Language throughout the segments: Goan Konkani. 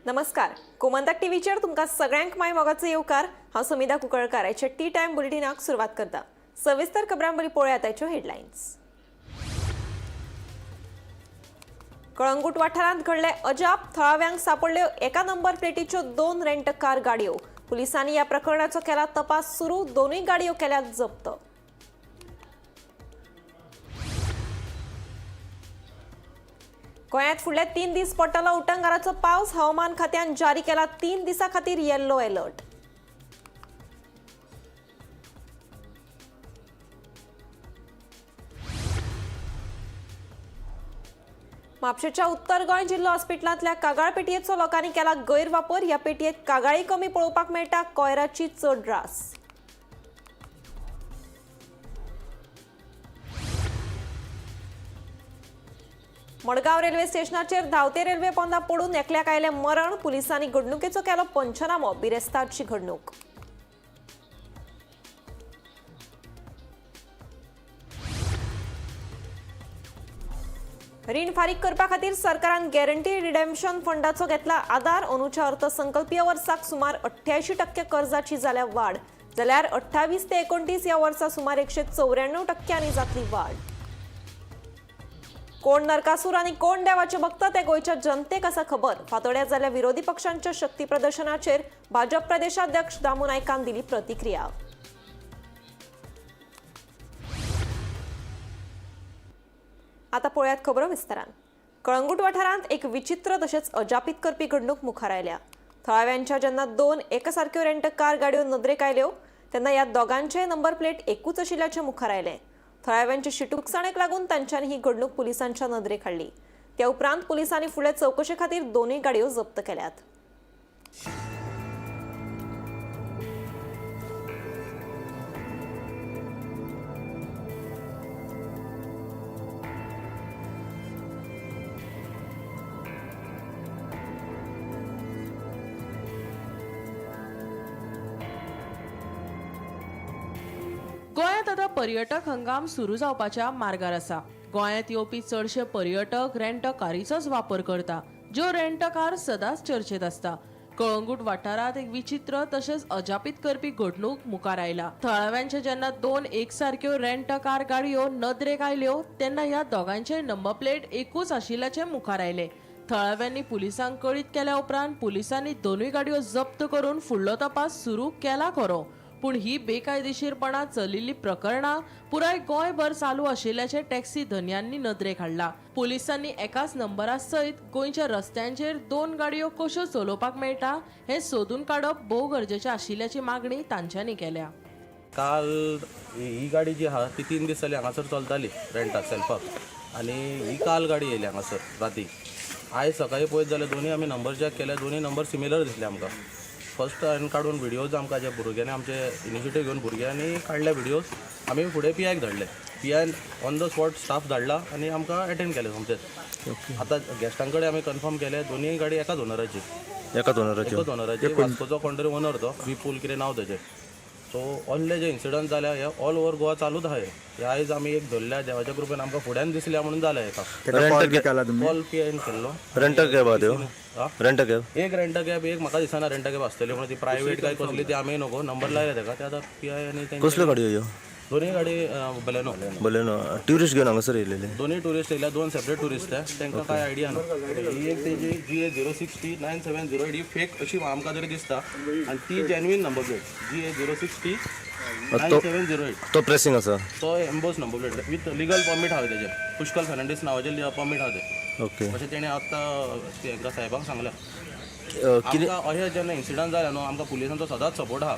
नमस्कार, गोमंतक टीव्हीचेर तुमकां सगळ्यांक माय मोगाचो येवकार. हांव समिधा कुंकळकार. आयच्या टी टायम बुलेटिनाक सुरवात करता. सविस्तर खबरां बरी पळोवया आतांच्यो हेडलायन्स. कळंगूट वाठारांत घडले अजाप. थळाव्यांक सापडल्यो एका नंबर प्लेटीच्यो दोन रेंट कार गाडयो. पुलिसांनी ह्या प्रकरणाचो केला तपास सुरू. दोनूय गाडयो केल्यात जप्त. गोंयांत फुडले 3 दीस पडटलो उटंगाराचो पावस. हवामान खात्यान जारी केला 3 दिसां खातीर येल्लो अलर्ट. म्हापशेच्या उत्तर गोंय जिल्लो हॉस्पिटलांतल्या कागाळ पेटयेचो लोकांनी केला गैरवापर. ह्या पेटयेत कागाळी कमी पळोवपाक मेळटा, कोयराची चड रास. मडगांव रेल्वे स्टेशनाचेर धांवते रेल्वे पोंदा पडून एकल्याक आयलें मरण. पुलिसांनी घडणुकेचो केलो पंचनामो. बिरेस्तारची घडणूक. रीण फारीक करपा खातीर सरकारान गॅरंटी रिडेम्पशन फंडाचो घेतला आदार. अंदूच्या अर्थसंकल्पीय वर्साक सुमार 88% कर्जाची जाल्या वाड, जाल्यार 28 ते 29 ह्या वर्सा सुमार 194 टक्क्यांनी जातली वाड. कोण नरकासूर आनी कोण देवाचे भक्त ते गोंयच्या जनतेक आसा खबर. फातोड्यार जाल्ल्या विरोधी पक्षांच्या शक्ती प्रदर्शनाचेर भाजप प्रदेशाध्यक्ष दामू नायकान दिली प्रतिक्रिया. आता पळयात खबरो विस्तारान. कळंगूट वाठारांत एक विचित्र तशेंच अजापीत करपी घडणूक मुखार आयल्या. थळाव्यांच्या जेन्ना दोन एकासारक्यो रेंट कार गाडयो नदरेक आयल्यो, तेन्ना ह्या दोगांचेय नंबर प्लेट एकूच आशिल्ल्याचें मुखार आयलें. थळाव्यांचे शिटूकसाणेक लागून तांच्यांनी ही घडणूक पुलिसांच्या नदरेक हाडली. त्या उपरांत पुलिसांनी फुडले चवकशे खातीर दोनूय गाडयो जप्त केल्यात. गोंयांत आतां पर्यटक हंगाम सुरू जावपाच्या मार्गार आसा. गोंयांत येवपी चडशे पर्यटक रेंट कारीचोच वापर करता, ज्यो रेंट कार सदांच चर्चेत आसता. कळंगूट वाठारांत एक विचित्र तशेंच अजापीत करपी घडणूक मुखार आयला. थळाव्यांच्या जेन्ना दोन एकसारक्यो रेंट कार गाडयो नदरेक आयल्यो, तेन्ना ह्या दोगांचे नंबर प्लेट एकूच आशिल्ल्याचें मुखार आयलें. थळाव्यांनी पुलिसांक कळीत केल्या उपरांत पुलिसांनी दोनूय गाडयो जप्त करून फुडलो तपास सुरू केला खरो, पूण ही बेकायदेशीरपणा चलिल्ली प्रकरणां पुराय गोंयभर चालू आशिल्ल्याचें टॅक्सी धनयांनी नदरेक हाडला. पुलिसांनी एकाच नंबरा सयत गोंयच्या रस्त्यांचेर दोन गाडयो कश्यो चलोवपाक मेळटा हें सोदून काडप भोव गरजेचें आशिल्ल्याची मागणी तांच्यांनी केल्या. काल ही गाडी जी आहा ती 3 दीस जाले हांगासर चलताली रेंटाक, सेल्फाक. आनी ही काल गाडी येयली हांगासर राती. आयज सकाळीं पळयत जाल्यार दोनूय आमी नंबर चॅक केले, दोनूय नंबर सिमिलर दिसले आमकां. फर्स्ट हांवें काडून व्हिडियोज, आमकां जे भुरग्यांनी आमचे इनिशिएटीव घेवन भुरग्यांनी काडले व्हिडियोज, आमी फुडें पी आयक धाडले. P ion on the spot staff धाडला आनी आमकां एटेंड केले सोमतेच. आतां गेस्टां कडेन आमी कन्फर्म केले, दोनूय गाडी एकाच ओनराची. एकाच ओनराच्यो? एकच ओनराची. वास्कोचो कोण तरी ओनर तो, विपूल कितें नांव तेजें. सो ऑनले जे इन्सिडंट जाल्या हे ऑल ओवर गोवा चालूच आहा. हे आयज आमी एक धरल्या, देवाच्या कृपेन आमकां फुड्यान दिसल्या म्हणून जालें एका. ताका कॉल बी केला तुमी? कॉल पी आयन केल्लो. रेंट कॅब आहा त्यो? हा? Rent cab. एक रेंट कॅब, एक म्हाका दिसना रेंट कॅब आसतली म्हणून. ती प्रायवेट काय कसली ती आमी नको. नंबर लायले तेका, ते आतां पी I आनी तेंचे. कसल्यो गाडयो ह्यो? दोनूय गाडी बलेनो. बलेनो. ट्युरिस्ट घेवन हांगासर येयलेले? दोनूय ट्युरिस्ट येयल्या, दोन सेपरेट ट्युरिस्ट ते. तांकां काय आयडिया ना. ही एक तेजी GA 06 T 9708 ही फेक अशी आमकां तरी दिसता आनी ती genuine number plate GA 06 T 9708. तो प्रेसिंग आसा? तो emboss number plate with legal permit आहा तेजें. पुष्कल फर्नांडीस नांवाचें परमीट आहा तें. अशें तेणें आत्तां हांकां साहेबांक सांगलें. कितें? आमकां अशें जेन्ना इन्सिडंट जालें न्हू, आमकां पुलिसांचो सदांच सपोर्ट आहा.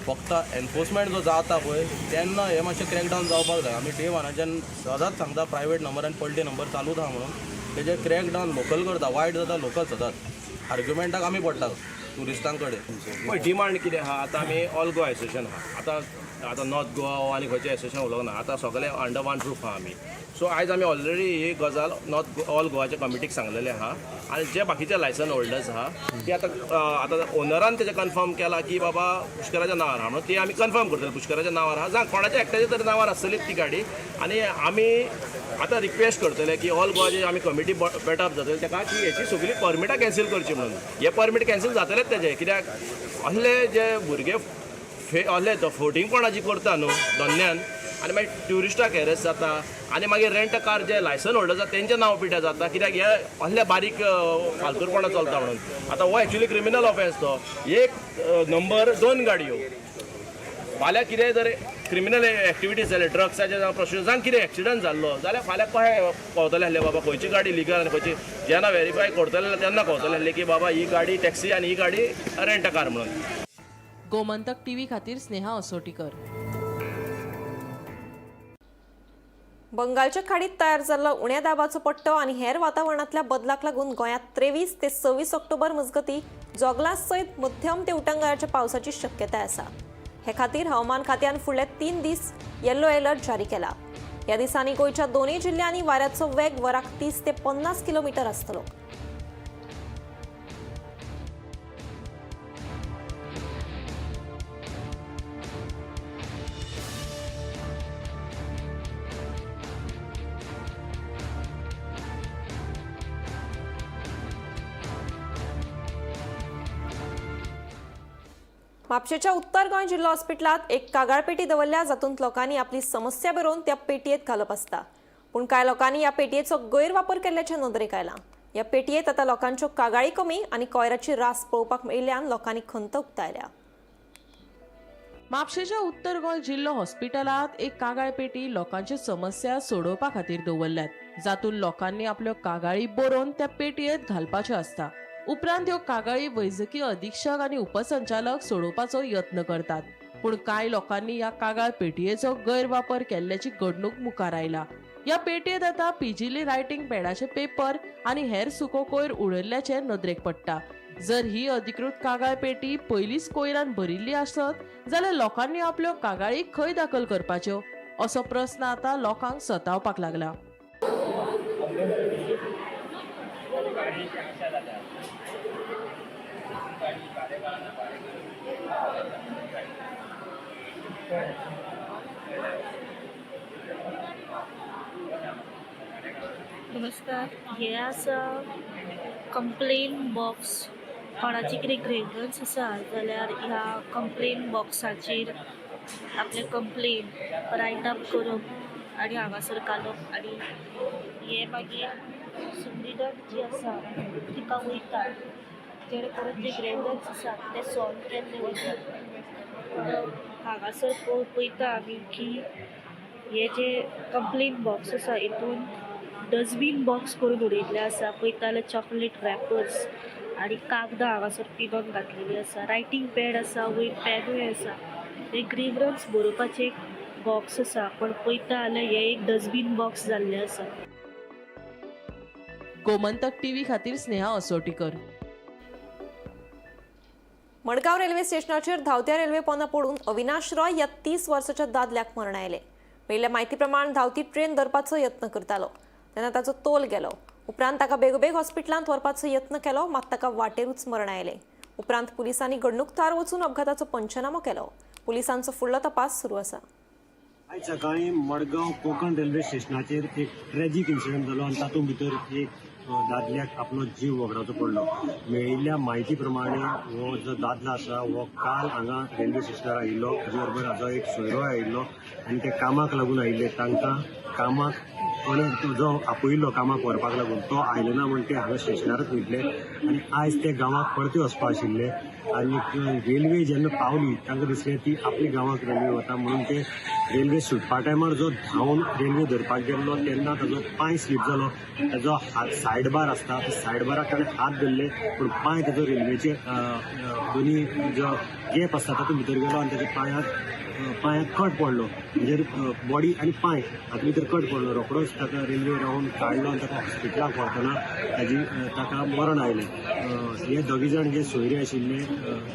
फक्त एनफोर्समेंट जो जाता पळय, तेन्ना हे मातशें क्रॅकडावन जावपाक जाय. आमी डे वनाच्यान सदांच सांगता, प्रायवेट नंबर आनी पलटी नंबर चालूच आहा म्हणून. तेजे क्रॅकडावन लोकल करता, वायट जाता लोकल सदांच. आर्ग्युमेंटाक आमी पडटा. ट्युरिस्टां कडेन. पळय, डिमांड कितें आहा, आतां आमी ऑल गोवा एसोसिएशन आहा. आतां आतां नॉर्थ गोवा आनी खंयचें एसोसिएशन उलोवंक ना, आतां सगळे अंडर वन रूफ आहा आमी. सो आयज आमी ऑलरेडी ही गजाल नॉर्थ ऑल गोवाच्या कमिटीक सांगलेले आहा आनी जे बाकीचे लायसन होल्डर्स आहा ते आतां आतां ओनरान तेजें कन्फर्म केलां की बाबा पुष्कराच्या नांवार आहा म्हणून, ती आमी कन्फर्म करतले पुष्कराच्या नांवार आहा जावं कोणाच्या एकट्याच्या तरी नांवार आसतलीच ती गाडी. आनी आमी आतां रिक्वेस्ट करतले की ऑल गोवा जे आमी कमिटी बेटअप जातली ताका की हेची सगळी परमिटां कॅन्सील करची म्हणून. हे परमीट कॅन्सील जातलेच तेजे, कित्याक असले जे भुरगे असले फोटिंगपणां जी करता न्हू धन्यान, आनी मागीर ट्युरिस्टाक हॅरेस जाता आनी मागीर रेंट कार जे लायसन होल्डर आसा तेंचें नांव पिड्ड्यार जाता, कित्याक हे असले बारीक फालतूरपणां चलता म्हणून. आतां हो एक्चुली क्रिमिनल ऑफेन्स तो, एक नंबर दोन गाडयो. फाल्यां कितेंय जर क्रिमिनल एक्टिविटीज जाले, ड्रग्साचे जावं प्रोस्टिट्यूशन जावं कितें एक्सिडंट जाल्लो जाल्यार फाल्यां कशें कळटलें आसलें बाबा खंयची गाडी लिगल आनी खंयची? जेन्ना वेरीफाय करतले तेन्ना कळटलें आसलें की बाबा ही गाडी टॅक्सी आनी ही गाडी रेंट कार म्हणून. गोमंतक टीव्ही खातीर स्नेहा असोटीकर. बंगालच्या खाडीत तयार जाल्लो उण्या दाबाचो पट्टो आनी हेर वातावरणांतल्या बदलाक लागून गोंयांत 23 ते 26 ऑक्टोबर मजगतीं जोगलां सयत मध्यम ते उटंगाराच्या पावसाची शक्यताय आसा. हे खातीर हवामान खात्यान फुडले 3 दीस येल्लो अलर्ट जारी केला. ह्या दिसांनी गोंयच्या दोनूय जिल्ल्यांनी वाऱ्याचो वेग वराक 30 ते 50 किलोमिटर आसतलो. म्हापशेच्या उत्तर गोंय जिल्लो हॉस्पिटलांत एक कागाळ पेटी दवरल्या, जातूंत लोकांनी आपली समस्या बरोवन त्या पेटयेंत घालप आसता. पूण कांय लोकांनी ह्या पेटयेचो गैरवापर केल्ल्याचें नदरेक आयलां. ह्या पेटयेंत आतां लोकांच्यो कागाळी कमी आनी कोयराची रास पळोवपाक मेळिल्ल्यान लोकांनी खंत उक्तायल्या. म्हापशेच्या उत्तर गोंय जिल्लो हॉस्पिटलांत एक कागाळ पेटी लोकांच्यो समस्या सोडोवपा खातीर दवरल्यात, जातूंत लोकांनी आपल्यो कागाळी बरोवन त्या पेटयेंत घालपाच्यो आसता. उपरांत ह्यो कागाळी वैजकी अधीक्षक आनी उपसंचालक सोडोवपाचो यत्न करतात. पूण कांय लोकांनी ह्या कागाळ पेटयेचो गैरवापर केल्ल्याची घडणूक मुखार आयला. ह्या पेटयेंत आतां पिजिल्ली रायटींग पॅडाचे पेपर आनी हेर सुको कोयर उडयल्ल्याचें नदरेक पडटा. जर ही अधिकृत कागाळ पेटी पयलींच कोयरान भरिल्ली आसत जाल्यार लोकांनी आपल्यो कागाळी खंय दाखल करपाच्यो असो प्रस्न आतां लोकांक सतावपाक लागला. नमस्कार, हे आसा कंप्लेन बॉक्स. कोणाची कितें ग्रिवन्स आसा जाल्यार ह्या कंप्लेन बॉक्साचेर आपलें कंप्लेन रायट अप करप आनी हांगासर घालप आनी हे मागीर सुप्रिडंट जी आसा तिका वयता, जेणे करून जे ग्रिवन्स आसा ते सॉल्व केल्ले वयता. हांगासर पळयता आमी की हे जे कंप्लेन बॉक्स आसा हितून डस्टबीन बॉक्स करून उडयल्ले आसा. पळयता जाल्यार चॉकलेट रॅपर्स आनी कागदां हांगासर पिनोन घातलेली आसा. रायटींग पॅड आसा, वयर पॅनूय आसा. हे ग्रिवन्स बरोवपाचें एक बॉक्स आसा, पण पळयता जाल्यार हें एक डस्टबीन बॉक्स जाल्लें आसा. गोमंतक टीव्ही खातीर स्नेहा असोटीकर. मडगांव रेल्वे स्टेशनाचेर धांवत्या रेल्वे पोंदा पडून अविनाश रॉय ह्या 30 वर्साच्या दादल्याक मरण आयलें. मेळिल्ल्या म्हायती प्रमाण धांवती ट्रेन धरपाचो यत्न करतालो तेन्ना ताचो तोल गेलो. उपरांत ताका बेगोबेग हॉस्पिटलांत व्हरपाचो यत्न केलो, मात ताका वाटेरूच मरण आयलें. उपरांत पुलिसांनी घडणूक थळार वचून अपघाताचो पंचनामो केलो. पुलिसांचो फुडलो तपास सुरू आसा. आयज सकाळीं मडगांव कोंकण रेल्वे स्टेशनाचेर एक ट्रेजीक इन्सिडंट जालो आनी तातूंत भितर एक दादल्याक आपलो जीव वगडावचो पडलो. मेळिल्ल्या म्हायती प्रमाणे हो जो दादलो आसा हो काल हांगा रेल्वे स्टेशनार आयिल्लो. ताजे बरोबर हाजो एक सोयरो आयिल्लो आनी ते कामाक लागून आयिल्ले. तांकां कामाक कोणे जो आपयिल्लो कामाक व्हरपाक लागून तो आयलो ना म्हूण ते हांगा स्टेशनारूच न्हिदले आनी आयज ते गांवाक परते वचपा आशिल्ले. आनी रेल्वे जेन्ना पावली तांकां दिसलें ती आपल्या गांवाक रेल्वे वता म्हणून ते रेल्वे सुटपा टायमार जो धांवन रेल्वे धरपाक गेल्लो तेन्ना ताजो पांय स्लीप जालो. ताजो हात सायड बार आसता, सायड बाराक ताणें हात धरले पूण पांय ताजो रेल्वेचे दोनी जो गॅप आसता तातूंत भितर गेलो आनी ताच्या पांयाक कट पडलो. म्हणजे बॉडी आनी पांय हातूंत भितर कट पडलो. रोखडोच ताका रेल्वे रावन काडलो आनी ताका हॉस्पिटलाक व्हरतना ताका मरण आयलें. हे दोगी जाण जे सोयरे आशिल्ले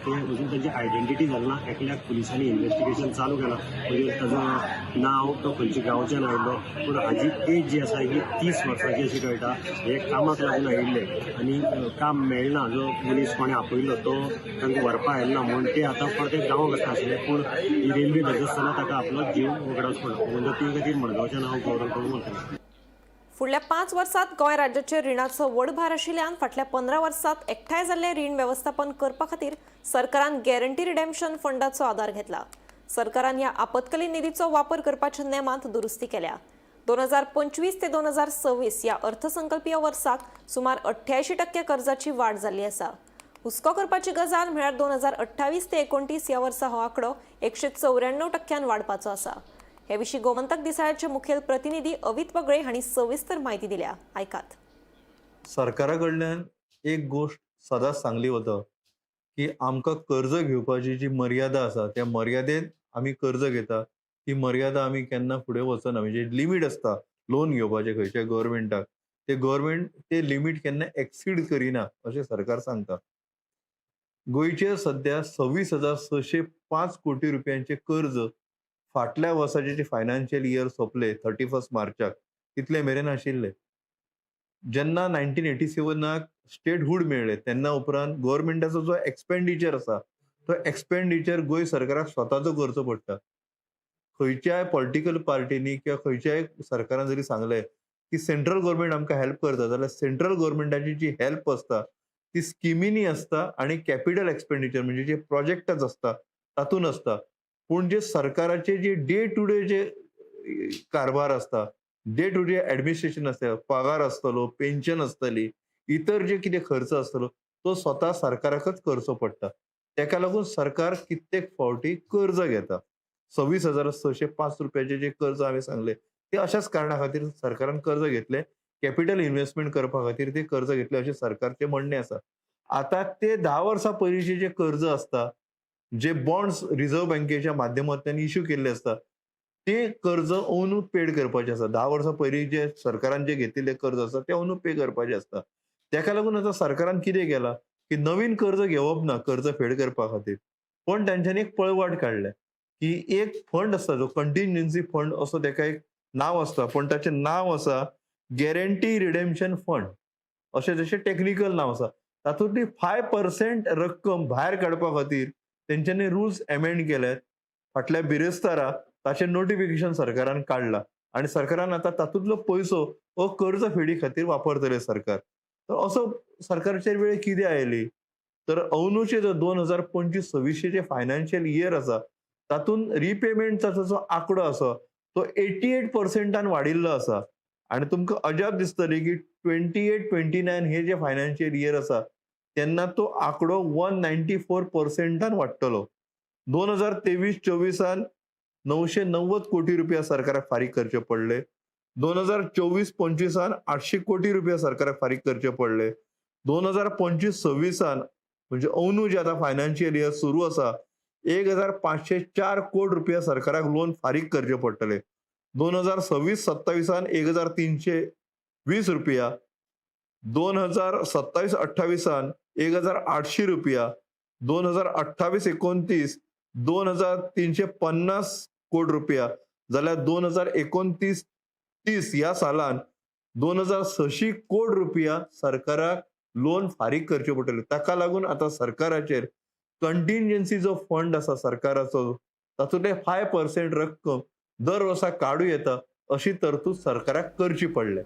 ते अजून तांची आयडेंटिटी जाली ना. एकल्याक पुलिसांनी इन्व्हेस्टिगेशन चालू केलां, म्हणजे ताजो नांव, तो खंयच्या गांवच्यान आयिल्लो, पूण हाजी एज जी आसा ही 30 वर्सांची अशी कळटा. हे कामाक लागून आयिल्ले आनी काम मेळना, जो मनीस कोणें आपयल्लो तो तांकां व्हरपा आयलो ना म्हूण ते आतां परते गांवाक वचना आशिल्ले, पूण ही रेल्वे धरता आसतना ताका आपलो जीव वगडावचो पडलो. म्हणजे खातीर मडगांवच्यान हांव गौरव करून वतलें. फुडल्या 5 वर्सात गोंय राज्याचेर रिणाचो व्हड भार आशिल्ल्यान फाटल्या 15 वर्सात एकठांय जाल्ले रीण वेवस्थापन करपा खातीर सरकारान गॅरंटी रिडेम्पशन फंडाचो आदार घेतला. सरकारान ह्या आपत्कालीन निधीचो वापर करपाच्या नेमांत दुरुस्ती केल्या. 2025 ते 2026 ह्या अर्थसंकल्पीय वर्साक सुमार 88% कर्जाची वाड जाल्ली आसा. हुस्को करपाची गजाल म्हळ्यार 2028 ते 29 ह्या वर्सा हो आंकडो 194% वाडपाचो आसा. हे विशीं गोमंतक दिसाळ्याचे मुखेल प्रतिनिधी अवित बगळे हांणी सविस्तर माहिती दिल्या, आयकात. सरकारा कडल्यान एक गोश्ट सदांच सांगली वता की आमकां कर्ज घेवपाची जी मर्यादा आसा त्या मर्यादेन आमी कर्ज घेता, ती मर्यादा आमी केन्ना फुडें वचना. म्हणजे लिमीट आसता लोन घेवपाचें खंयच्या गव्हर्मेंटाक, ते गव्हर्मेंट ते लिमीट केन्ना एक्सीड करिना अशें सरकार सांगता. गोंयचेर सद्या 26,605 कोटी रुपयांचें कर्ज फाटल्या वर्साचे जे फायनान्शियल इयर सोंपले 31 मार्चाक तितले मेरेन आशिल्ले. जेन्ना 1987 स्टेटहूड मेळ्ळें तेन्ना उपरांत गव्हर्मेंटाचो जो एक्सपेंडिचर आसा तो एक्सपेंडिचर गोंय सरकाराक स्वताचो करचो पडटा. खंयच्याय पॉलिटिकल पार्टीनी किंवा खंयच्याय सरकारान जरी सांगलें की सेंट्रल गव्हर्मेंट आमकां हेल्प करता, जाल्यार सेंट्रल गव्हर्मेंटाची जी हेल्प आसता ती स्किमीनी आसता आनी कॅपिटल एक्सपेंडिचर म्हणजे जे प्रोजेक्टां आसता तातूंत आसता. पूण जे सरकाराचे जे डे टू डे जे कारभार आसता, डे टू डे एडमिनिस्ट्रेशन आसता, पगार आसतलो, पेन्शन आसतली, इतर जे कितें खर्च आसतलो तो स्वता सरकाराकच करचो पडटा. तेका लागून सरकार कित्येक फावटी कर्ज घेता. 26,605 रुपयाचे जे कर्ज हांवें सांगले ते अशाच कारणा खातीर सरकारान कर्ज घेतले, कॅपिटल इन्व्हेस्टमेंट करपा खातीर ते कर्ज घेतले अशें सरकारचें म्हणणें आसा. आतां ते 10 वर्सां पयलींचे जे कर्ज आसता, जे बॉन्ड्स रिझर्व बँकेच्या माध्यमांतल्यान इश्यू केल्ले आसता ते कर्ज अंदू पेड करपाचें आसा. 10 वर्सां पयलीं जे सरकारान जे घेतिल्ले कर्ज आसा ते अंदू पे करपाचें आसता. तेका लागून आतां सरकारान कितें केलां की नवीन कर्ज घेवप ना कर्ज फेड करपा खातीर, पण तांच्यांनी एक पळवाट काडल्या की एक फंड आसता जो कंटिन्जन्सी फंड असो तेका एक नांव आसता, पण ताचें नांव आसा गॅरंटी रिडेम्पशन फंड अशें जशें टॅक्निकल नांव आसा. तातूंतली 5% रक्कम भायर काडपा खातीर तेंच्यांनी रुल्स एमेंड केल्यात. फाटल्या बिरेस्तारा ताचें नोटिफिकेशन सरकारान काडलां आनी सरकारान आतां तातूंतलो पयसो हो कर्ज फेडी खातीर वापरतले सरकार. तर असो सरकारचेर वेळ कितें आयली तर अंदूचे जो 2025-26 जे फायनान्शियल इयर आसा तातूंत रिपेमेंटचाचो जो आंकडो आसा तो 88% वाडिल्लो आसा. आनी तुमकां अजाप दिसतली की 28-29 हे जे फायनान्शियल इयर आसा तेन्ना तो आंकडो 194% वाडटलो. 2023-24 990 कोटी रुपया सरकाराक फारीक करचे पडले. 2024-25 800 कोटी रुपया सरकाराक फारीक करचे पडले. 2025-26 म्हणजे अंदू जे आतां फायनान्शियल इयर सुरू आसा 1,504 कोटी रुपया सरकाराक लोन फारीक करचे पडटले. 2026-27 1,320 रुपया, 2027-28 1,800 रुपया, 2028-29 2,350 कोटी रुपया, जाल्यार 2029-30 ह्या सालान 2,600 कोटी रुपया सरकाराक लोन फारीक करचें पडटलें. ताका लागून आतां सरकाराचेर कंटिन्जन्सी जो फंड आसा सरकाराचो तातूंतले 5% रक्कम दर वर्सा काडूं येता अशी तरतूद सरकाराक करची पडल्या.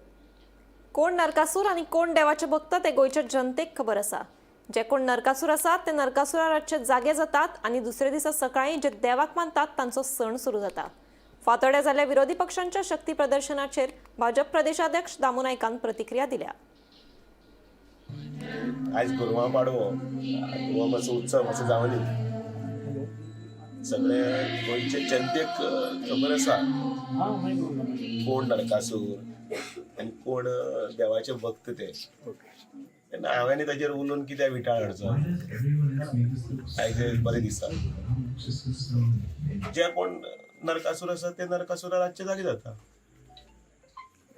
कोण नरकासूर आनी कोण देवाचे भक्त ते गोंयच्या जनतेक खबर आसा. जे कोण नरकासूर आसात ते नरकासुरा रातचे जागे जातात आनी दुसरे दिसा सकाळीं जे देवाक मानतात तांचो सण सुरू जाता. फातोड्या जाल्ल्या विरोधी पक्षांच्या शक्ती प्रदर्शनाचेर भाजप प्रदेशाध्यक्ष दामू नायकान प्रतिक्रिया दिल्या. आयज गोरवां पाडवो हो मातसो उत्सव मातसो जावनी सगळे गोंयचे जनतेक खबर आसा कोण नरकासूर आनी कोण देवाचे भक्त ते. तेन्ना हांवें ताचेर उलोवन कित्याक विटाळ हाडचो, आयज बरें दिसता. जे कोण नरकासूर आसा ते नरकासुरा रातचे जागे जाता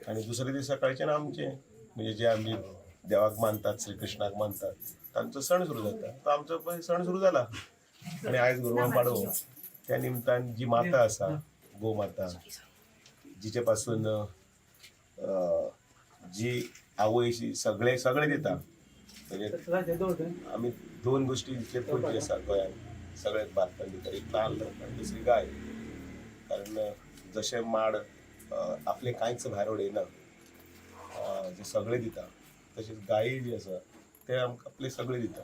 आनी दुसरे दीस सकाळच्यान आमचे म्हणजे जे आमी देवाक मानतात, श्रीकृष्णाक मानतात, तांचो सण सुरू जाता. तो आमचो पळय सण सुरू जाला आनी आयज गोरवां पाडवो. त्या निमतान जी माता आसा, गोमाता, जिचे पासून जी आवय सगळे सगळे दिता. म्हणजे आमी दोन गोष्टी इतले पयली आसा गोंयांत, सगळ्यात भारतान भितर, एक नाल्ल आनी दुसरी गाय. कारण जशें माड आपलें कांयच भायर उडयना, जे सगळें दिता, तशेंच गायी जी आसा ते आमकां आपलें सगळें दिता.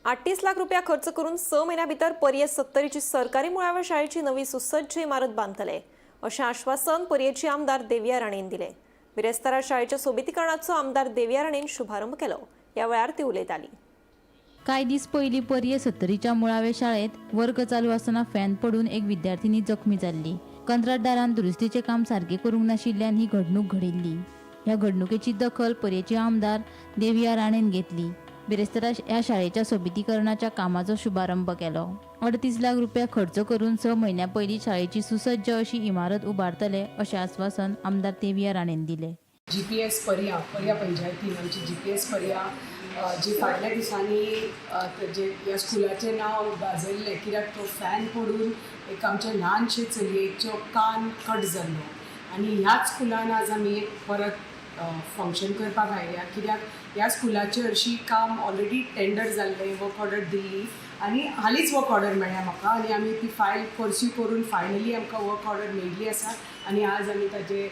38 लाख रुपया खर्च करून 6 म्हयन्या भितर पर्ये सत्तरीची सरकारी मुळाव्या शाळेची नवी सुसज्ज इमारत बांदतले अशें आश्वासन पर्येची आमदार देविया राणेन दिलें. बिरेस्तारा शाळेच्या सोबितीकरणाचो आमदार देविया राणेन शुभारंभ केलो. ह्या वेळार ती उलयताली. कांय दीस पयलीं पर्ये सत्तरीच्या मुळावे शाळेंत वर्ग चालू आसतना फॅन पडून एक विद्यार्थिनी जखमी जाल्ली. कंत्राटदारान दुरुस्तीचें काम सारकें करूंक नाशिल्ल्यान ही घडणूक घडिल्ली. ह्या घडणुकेची दखल पर्येची आमदार देविया राणेन घेतली. बिरेस्तारा ह्या शाळेच्या सोबितीकरणाच्या कामाचो शुभारंभ केलो. 38 लाख रुपया खर्च करून 6 म्हयन्यां पयलीं शाळेची सुसज्ज अशी इमारत उबारतले अशें आस्वासन आमदार देविया राणेन दिलें. जीपीएस पर्या, पर्या पंचायतीन आमची जीपीएस पर्या जी फाटल्या दिसांनी जे ह्या स्कुलाचें नांव गाजयल्लें, कित्याक तो फॅन पडून एक आमच्या ल्हानशे चलयेचो कान कट जाल्लो. आनी ह्याच स्कुलान आज आमी परत फंक्शन करपाक आयल्या, कित्याक ह्या स्कुलाचें हरशीं काम ऑलरेडी टेंडर जाल्लें, वर्क ऑर्डर दिल्ली आनी हालींच वर्क ऑर्डर मेळ्ळ्या म्हाका आनी आमी ती फायल पर्स्यू करून फायनली आमकां वर्क ऑर्डर मेळिल्ली आसा. आनी आज आमी ताजें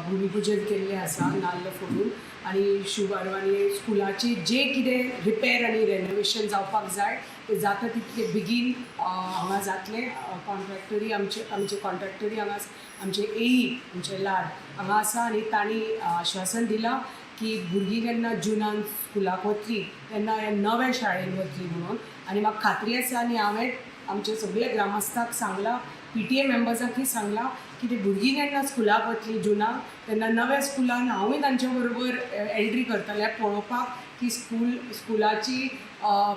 भुमीपुजन केल्लें आसा नाल्ल फोडून आनी शुभारंभ. आनी स्कुलाची जे कितें रिपेर आनी रेनोवेशन जावपाक जाय ते जाता तितले बेगीन हांगा जातलें. कॉन्ट्रॅक्टरी आमचे कॉन्ट्रॅक्टरी हांगा, आमचे एई, आमचे लाड हांगा आसा आनी तांणी आश्वासन दिलां की भुरगीं जेन्ना जुनान स्कुलाक वतलीं तेन्ना ह्या नव्या शाळेन वतलीं म्हणून. आनी म्हाका खात्री आसा आनी हांवें आमच्या सगल्या ग्रामस्थाक सांगलां, पीटीए मेंबर्सांकूय सांगलां की ती भुरगीं जेन्ना स्कुलाक वतलीं जुनाक तेन्ना नव्या स्कुलान हांवूय तांचे बरोबर एंट्री करतलें पळोवपाक की स्कुलाची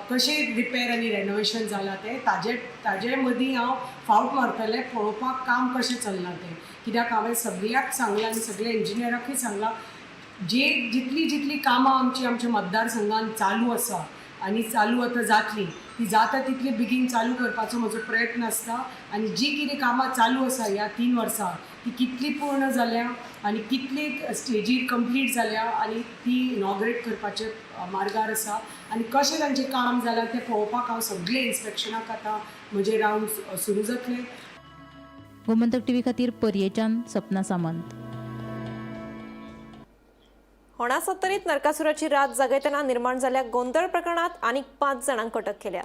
कशें रिपेर आनी रेनोवेशन जालां तें. ताजे मदीं हांव फावट मारतलें पळोवपाक काम कशें चल्लां तें. कित्याक हांवें सगळ्याक सांगलां आनी सगल्या इंजिनियराकूय सांगलां, जे जितली जितली कामां आमची आमच्या मतदारसंघान चालू आसा आनी चालू आतां जातली ती जाता तितली बेगीन चालू करपाचो म्हजो प्रयत्न आसता. आनी जी कितें कामां चालू आसा ह्या 3 वर्सां ती कितली पूर्ण जाल्या आनी कितली स्टेजीर कंप्लीट जाल्या आनी ती इनॉग्रेट करपाचे मार्गार आसा आनी कशें तांचें काम जालां तें पळोवपाक हांव सगळें इन्स्पेक्शनाक आतां म्हजे रावंड सुरू जातले. गोमंतक टीव्ही खातीर पर्येच्यान सपना सामंत. होणा सत्तरीत नरकासुराची रात जागयतना निर्माण जाल्ल्या गोंदळ प्रकरणात आनीक 5 जाणांक अटक केल्या.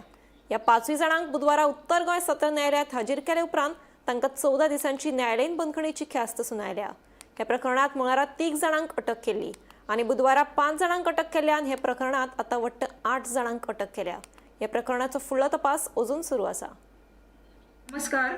ह्या 5 जाणांक बुधवारा उत्तर गोंय सत्र न्यायालयात हाजीर केले उपरांत तांकां 14 दिसांची न्यायालयीन बंदखणीची ख्यास्त सुनायल्या. ह्या प्रकरणात मंगळारा 3 जाणांक अटक केल्ली आनी बुधवारा 5 जाणांक अटक केल्ल्यान हे प्रकरणात आतां वट्ट 8 जाणांक अटक केल्या. ह्या प्रकरणाचो फुडलो तपास अजून सुरू आसा. नमस्कार.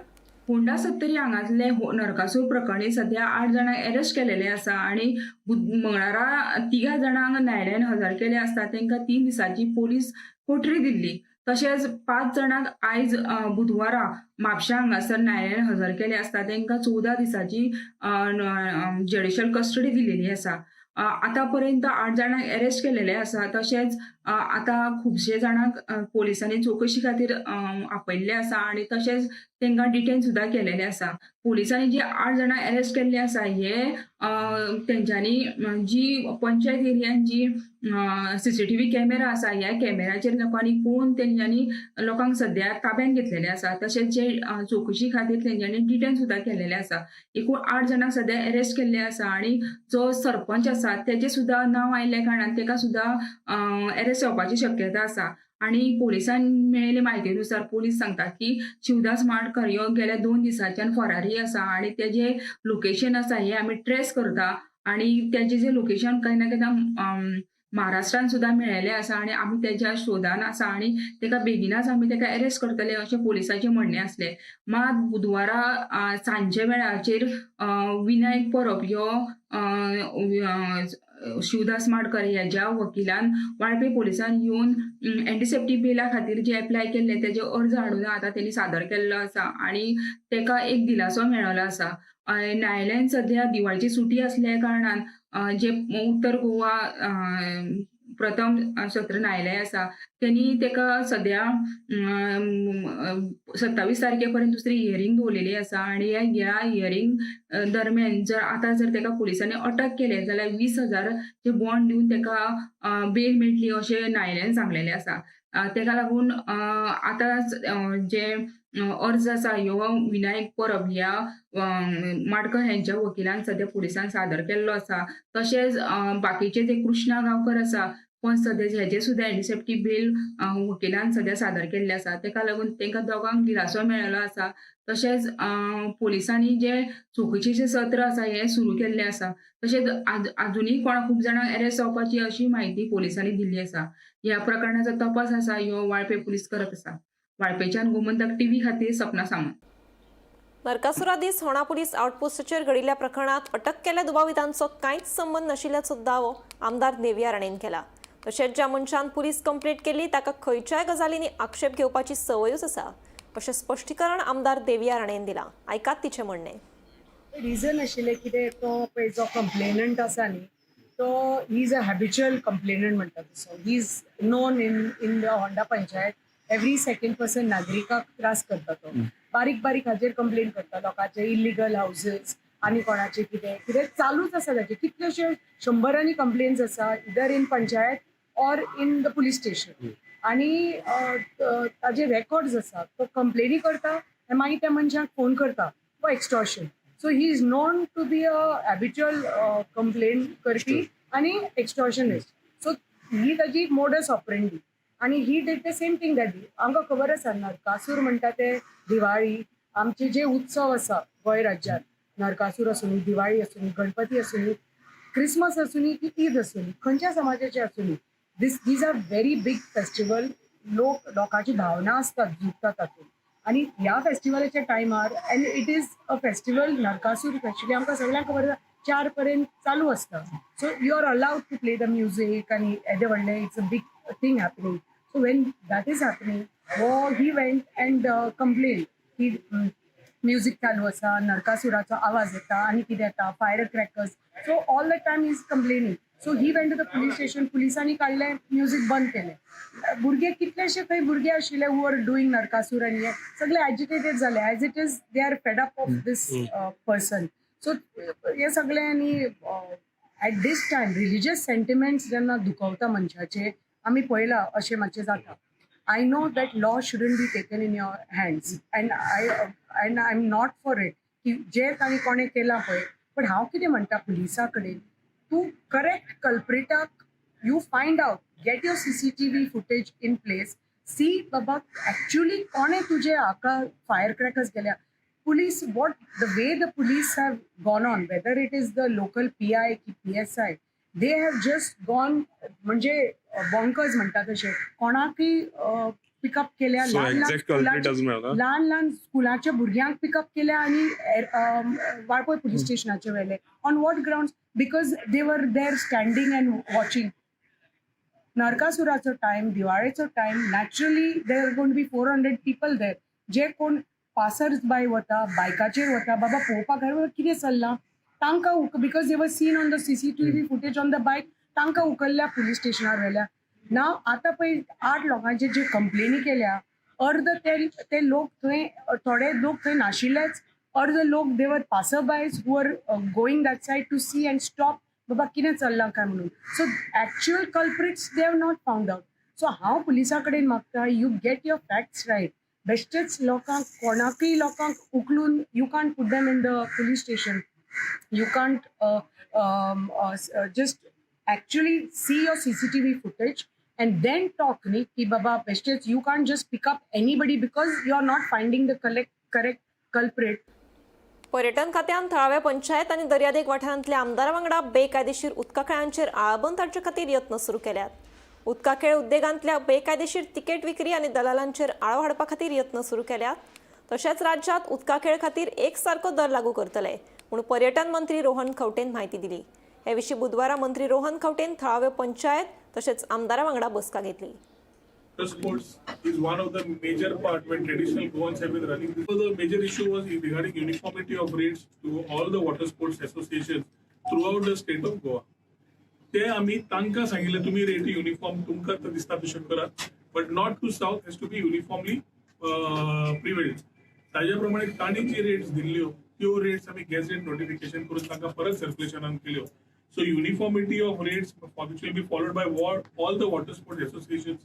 होंडा सत्तरी हांगासले नरकासूर प्रकरणी सध्या 8 जाणांक अरेस्ट केलेले आसा आनी मंगळारा 3 जाणांक न्यायालयान हजर केले आसता तांकां 3 दिसांची पोलीस कोठरी दिल्ली. तशेंच 5 जाणांक आयज बुधवारा म्हापशा हांगासर न्यायालयान हजर केले आसता तांकां 14 दिसांची ज्युडिशियल कस्टडी दिलेली आसा. आतां पर्यंत 8 जाणांक अरेस्ट केलेले आसा. तशेंच आतां खुबशे जाणांक पोलिसांनी चवकशी खातीर आपयल्ले आसा आनी तशेंच तांकां डिटेन सुद्दां केलेले आसा. पोलिसांनी जे 8 जाणांक अरेस्ट केल्ले आसा हे तेंच्यांनी जी पंचायत एरियान जी सीसीटीव्ही कॅमेरा आसा ह्या कॅमेराचेर लोकांनी पळोवन तेंच्यांनी लोकांक सद्या ताब्यान घेतलेले आसा. तशेंच जे चवकशी खातीर तेंच्यांनी डिटेन सुद्दां केलेले आसा. एकूण 8 जाणांक सद्या अरेस्ट केल्ले आसा आनी जो सरपंच आसा तेजें सुद्दां नांव आयिल्ल्या कारणान तेका सुद्दां अरेस्ट जावपाची शक्यता आसा. आनी पोलिसान मेळिल्ले म्हायतीनुसार पोलीस सांगता की शिवदास माडकर ह्यो गेल्या 2 दिसांच्यान फरारी आसा आनी तेजें लोकेशन आसा हें आमी ट्रेस करता आनी तेजें जें लोकेशन खंय ना केन्ना महाराष्ट्रान सुद्दां मेळिल्लें आसा आनी आमी तेज्या शोधान आसा आनी तेका बेगिनाच आमी तेका अरेस्ट करतले अशें पोलिसाचें म्हणणें आसलें. मात बुधवारा सांजे वेळाचेर विनायक परब ह्यो शिवदास माडकर ह्याच्या वकिलान वाळपे पोलिसान येवन एंटीसेप्टीक बेला खातीर जे एप्लाय केल्ले तेजे अर्ज हाडून आतां तेणी सादर केल्लो आसा आनी तेका एक दिलासो मेळिल्लो आसा. न्यायालयान सध्या दिवाळीची सुटी असल्या कारणान जे उत्तर गोवा प्रथम सत्र न्यायालय आसा तेणी तेका सध्या 27 तारखे पर्यंत दुसरी हियरींग दवरलेली आसा आनी ह्या हियरींग दरम्यान जर आतां जर तेका पुलिसांनी अटक केले जाल्यार 20,000 जे बॉन्ड दिवन तेका बेल मेळटली अशें न्यायालयान सांगलेलें आसा. तेका लागून आतां जे अर्ज आसा ह्यो विनायक परब ह्या माडकर हेंच्या वकिलान सद्या पुलिसांक सादर केल्लो आसा. तशेंच बाकीचे जे कृष्णा गांवकर आसा पंच सदस्य हेजे सुद्दां एडिसेप्टीव बेल वकिलान सद्या सादर केल्ले आसा. तेका लागून तेंकां दोगांक दिलासो मेळिल्लो आसा. तशेंच पुलिसांनी जे चवकशेचें सत्र आसा हें सुरू केल्लें आसा. तशेंच आजुनूय कोणा खूब जाणांक अरेस्ट जावपाची अशी म्हायती पुलिसांनी दिल्ली आसा. ह्या प्रकरणाचो तपास आसा ह्यो वाळपय पुलीस करत आसा. वाळपयच्यान गोमंतक टीव्ही खातीर सपना सामंत. नरकासुरा दीस होणा पुलीस आउटपोस्टाचेर घडिल्ल्या प्रकरणात अटक केल्ल्या दुबावितांचो कांयच संबंद नाशिल्ल्याचो दावो आमदार देविया राणेन केला. तशेंच ज्या मनशान पुलीस कंप्लेंट केली ताका खंयच्याय गजालींनी आक्षेप घेवपाची संवयूच आसा अशें स्पश्टीकरण आमदार देविया राणेन दिलां. आयकात तिचें म्हणणें. रिजन आशिल्लें कितें, तो पळय जो कंप्लेनंट आसा न्ही तो he is a habitual complainant म्हणटा तसो. He is known in the Honda panchayat. Every second person नागरिकाक त्रास करता तो. बारीक बारीक हाजेर कंप्लेन करता, लोकांचे इलिगल हावजीस आनी कोणाचे कितें कितें चालूच आसा ताचे. कितलेशे शंबरांनी कंप्लेन्स आसा either in panchayat or in the police station. आनी ताजे रेकॉर्ड्स आसा. तो कंप्लेनी करता आनी मागीर त्या मनशाक फोन करता for extortion. So he is known to be a habitual complain करपी आनी एक्स्टॉर्शनिस्ट. सो ही ताजी मोडस ऑपरेंडी आनी he did the same thing that day. आमकां खबर आसा नरकासूर म्हणटा ते दिवाळी आमचे जे उत्सव आसा गोंय राज्यात, नरकासूर आसूं, दिवाळी आसूं, गणपती आसूं, क्रिसमस आसूं की ईद आसूं, खंयच्या समाजाचे आसूं, these are very big festival. लोक लोकांची भावना आसतात जुळटा तातूंत. आनी ह्या फेस्टिवलाच्या टायमार, and it is a festival, Narakasura festival आमकां सगळ्यांक खबर आसा 4 पर्यंत चालू आसता. So you are allowed to play the music आनी येदें व्हडलें it's a big thing happening. So when that is happening, हो he went and complain की म्युजीक चालू आसा, नरकासुराचो आवाज येता आनी कितें येता, fire crackers. So all the time is complaining. So he went to the police station. पुलिसांनी काडलें, म्युजीक बंद केलें. भुरगे कितलेशे थंय भुरगे आशिल्ले who are doing Narakasura आनी हे सगळे एजिटेटेड जाले. As it is they are fed up of this person. So हे सगळे आनी at this time religious sentiments जेन्ना दुखवता मनशाचे, आमी पळयलां अशें मातशें जाता. I know that law shouldn't be taken in your hands and I am not for it की जे तांणी कोणें केलां पळय. पण हांव कितें म्हणटा पुलिसा कडेन, तूं correct कल्प्रिटाक you find out, get your CCTV footage in place, see बाबा एक्चुअली कोणें तुजे हाका फायर क्रॅकर्स केल्या. Police, what the way the police have gone on, whether it is the local PI की PSI, they have just gone म्हणजे बॉन्कर्स म्हणटा तशें कोणाकय पिकअप केल्या. ल्हान ल्हान ल्हान ल्हान स्कुलाच्या भुरग्यांक पिकअप केल्या आनी वाळपय पुलीस स्टेशनाचे व्हेले. On what ground? Because they were there standing and watching. नरकासुराचो time, दिवाळेचो time, naturally there are gonna be 400 people there. जे कोण पासर्स बाय वता, बायकाचेर वता, बाबा पळोवपाक कितें चल्लां तांकां, because they were seen on the CCTV footage on the bike, तांकां उखल्ल्या, पुलीस स्टेशनार व्हेल्या. ना आतां पळय 8 लोकांचे जे कंप्लेनी केल्या, अर्द ते लोक थंय, थोडे लोक थंय नाशिल्लेच, अर्द लोक they were passerbys who are going that side to see and stop बाबा कितें चल्लां काय म्हणून. So actual culprits they have not found out. So हांव पुलिसा कडेन मागता, you get your facts right. बेश्टेच लोकांक कोणाकय लोकांक उखलून you can't put them in the police station. You can't just actually see your CCTV footage and then talk न्ही की बाबा बेश्टेच you can't just pick up anybody because you are not finding the correct culprit. पर्यटन खात्यान थळाव्या पंचायत आनी दर्यादेग वाठारांतल्या आमदारां वांगडा बेकायदेशीर उदका खेळांचेर आळाबंद हाडचे खातीर यत्न सुरू केल्यात. उदका खेळ उद्देगांतल्या बेकायदेशीर तिकेट विक्री आनी दलालांचेर आळो हाडपा खातीर यत्न सुरू केल्यात. तशेंच राज्यांत उदका खेळ खातीर एक सारको दर लागू करतले म्हूण पर्यटन मंत्री रोहन खंवटेन म्हायती दिली. हे विशीं बुधवारा मंत्री रोहन खंवटेन थळाव्यो पंचायत तशेंच आमदारां वांगडा बसका घेतली. Water sports is one of the major part when traditional Goans have been running. So the major issue was regarding uniformity of rates to all the water sports associations throughout the state of Goa. ते आमी तांकां सांगिल्लें तुमी रेट युनिफॉर्म तुमकां दिसता तशें करात, but north to south has to be uniformly prevailed. ताज्या प्रमाणे तांणी जी रेट्स दिल्ल्यो त्यो रेट्स आमी गॅझेट नोटिफिकेशन करून तांकां परत सर्क्युलेशनान केल्यो. So uniformity of rates which will be followed by all the water sports associations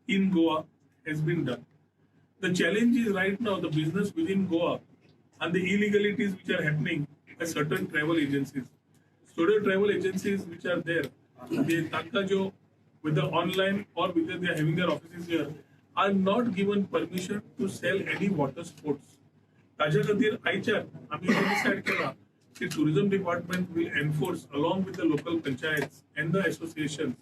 in Goa has been done. The challenge is right now the business within Goa and the illegalities which are happening by certain travel agencies. So the travel agencies which are there, they तांकां ज्यो whether online or whether they are having their offices here, are not given permission to sell any water sports. ताज्या खातीर आयच्यान आमी डिसायड केला की tourism department will enforce along with the local panchayats and the associations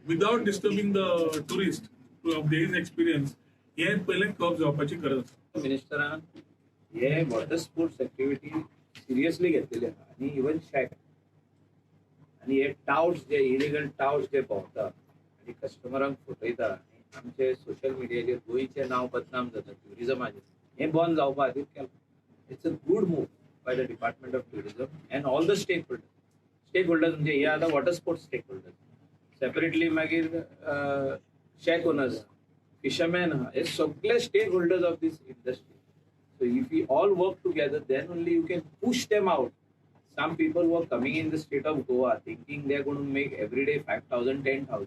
without disturbing the tourist of his experience. हें पयलें कर्ब जावपाची गरज आसा. मिनिस्टरान हे वॉटर स्पोर्ट्स एक्टिविटी सिरियसली घेतलेली आहा आनी इवन शॅक आनी हे टावट्स जे इलिगल टावट्स जे भोंवता आनी कस्टमरांक फटयता आनी आमचे सोशल मिडियाचेर गोंयचें नांव बदनाम जाता ट्युरिजमाचेर, हें बंद जावपा खातीर केलां. It's a good move by the department of tourism and all the stakeholders. Stakeholders म्हणजे हे आतां water sports stakeholders, separately मागीर शॅक ओनर्स, फिशरमॅन आहा, हे सगळे stakeholders of this industry. So if we all work together, then only you can push them out. Some people were coming in the state of Goa thinking they are going to make every day 5,000, 10,000.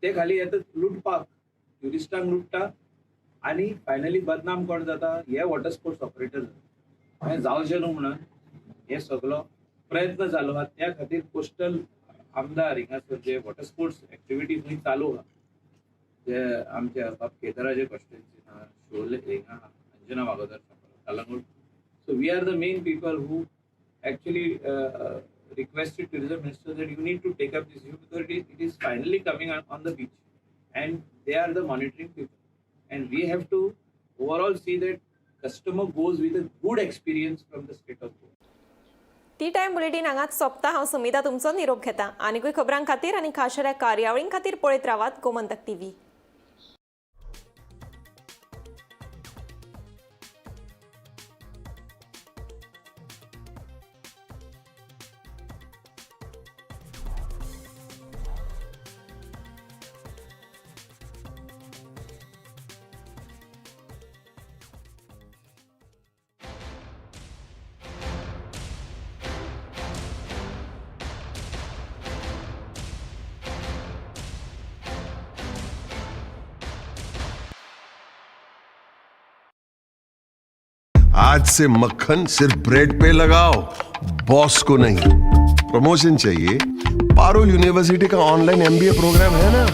ते खाली येतात लुटपाक, ट्युरिस्टांक लुट्टा आनी फायनली बदनाम कोण जाता, हे वॉटर स्पोर्ट्स ऑपरेटर जाता. हें जावचें न्हू म्हणून हे सगलो प्रयत्न जालो आहा. त्या खातीर कोस्टल आमदार हिंगासर जे वॉटर स्पोर्ट्स एक्टिविटी खंय चालू आहा, जे आमच्या बाब केदाराचे कॉन्स्टिट्युएन्सी आहा, शोले हिंगा आहा, Anjuna Bagodar, Calangute. So we are the main people who actually requested tourism minister that you need to take up this issue because it is finally coming on the beach and they are the monitoring people and we have to overall see that customer goes with a good experience from the state of Goa. Tea time bulletin हांगाच सोंपता. हांव सुमिता तुमचो निरोप घेता. आनीकूय खबरां खातीर आनी खाशेल्या कार्यावळीं खातीर पळयत रावात गोमंतक टीव्ही. आज से मक्खन सिर्फ ब्रेड पे लगाओ, बॉस को नहीं. प्रमोशन चाहिए? पारुल यूनिवर्सिटी का ऑनलाइन एमबीए प्रोग्राम है ना.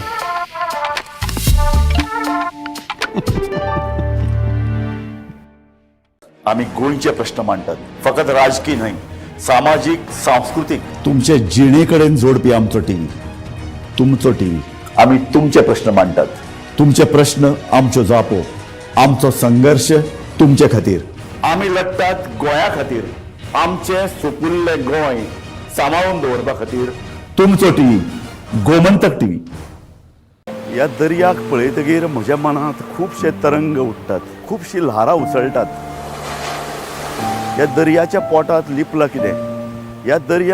आमी गोंयचे प्रश्न मांडटात, फकत राजकी न्हय, सामाजीक, सांस्कृतीक. तुमचे जिणे कडेन जोडपी आमचो टीव्ही, तुमचो टीव्ही. आमी तुमचे प्रश्न मांडटात, तुमचे प्रश्न आमच्यो जापो, आमचो संघर्श तुमचे खातीर. आमी लढटात गोंया खातीर, आमचें सुपुल्लें गोंय सांबाळून दवरपा खातीर. तुमचो टीव्ही, गोमंतक टीव्ही. ह्या दर्याक पळयतगीर म्हज्या मनांत खुबशे तरंग उठ्ठात, खुबशीं ल्हारां उसळटात. ह्या दर्याच्या पोटांत लिपलां कितें? ह्या दर्यान